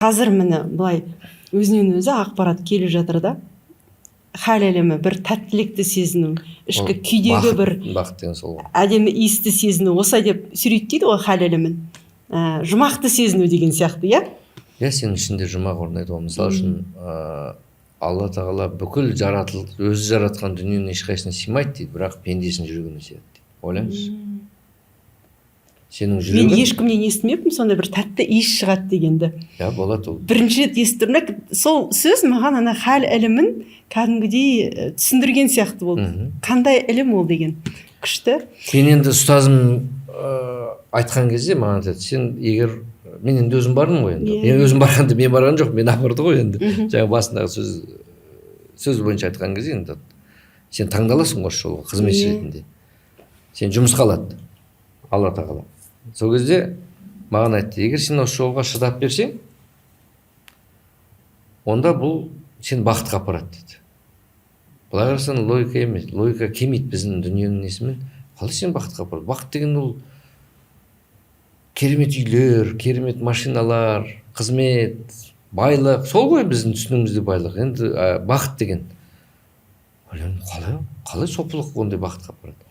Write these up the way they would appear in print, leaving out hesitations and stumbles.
Қазір, міне, былай өзінен өзі ақпарат келіп жатыр да. Хал ілімі бір тәттілікті сезіну, ішкі Ол күйдегі бақыт, бір бақыт деген сол ғой. Әдемі иісті сезіну, осылай деп суреттейді ғой хал ілімін, жұмақты сезіну деген сияқты, иә. Иә, сенің ішінде жұмақ орнайды ғой. Мысалы үшін, Алла тағала бүкіл жаратыл өзі жаратқан дүниенің ешқайсысына сыймайды дейді, бірақ пендесінің жүрегіне сыяды дейді. Ойлаңызшы, сенің Мен жүрегің. ешкімнен естімеппін сондай бір тәтті иіс шығады дегенді. Иә, болады ол. Бірінші рет естіп тұрмын да. Сол сөз маған ана хал ілімін кәдімгідей түсіндірген сияқты болды. Қандай ілім ол деген күшті. Мен енді ұстазым айтқан кезде маған айтады: «Сен егер…» Мен енді өзім бардым ғой енді. Мен өзім барғанда, мен барған жоқ, мені апарды ғой енді. Жаңа басындағы сөз бойынша айтқан кезде, енді сен таңдаласың ғой осы жолға қызметші ретінде, сен жұмысқа алады Алла тағала. Сол кезде маған айтты: «Егер сен осы жолға шыдап берсең, онда бұл сені бақытқа апарады», – дейді. Былай қарасаң, логика емес, логика келмейді біздің дүниенің несімен. Қалай сені бақытқа апарады? Бақыт деген ол керемет үйлер, керемет машиналар, қызмет, байлық, сол ғой біздің түсінігімізде байлық енді, бақыт деген. Ойлаймын, қалай сопылық ондай бақытқа апарады?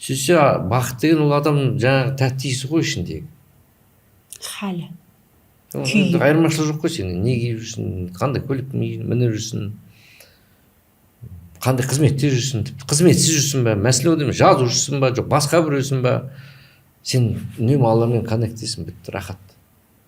Сөйтсе, бақыт деген ол адамның жаңағы тәтті иісі ғой ішіндегі. Халі. Ол Күй. енді айырмашылығы жоқ қой, сен не киіп жүрсің, қандай көлік мініп жүрсің, қандай қызметте жүрсің, тіпті қызметсіз жүрсің ба, мәселе онда емес, жазушысың ба, жоқ басқа біреусің ба, сен үнемі Алламен коннекттесің, бітті, рахат.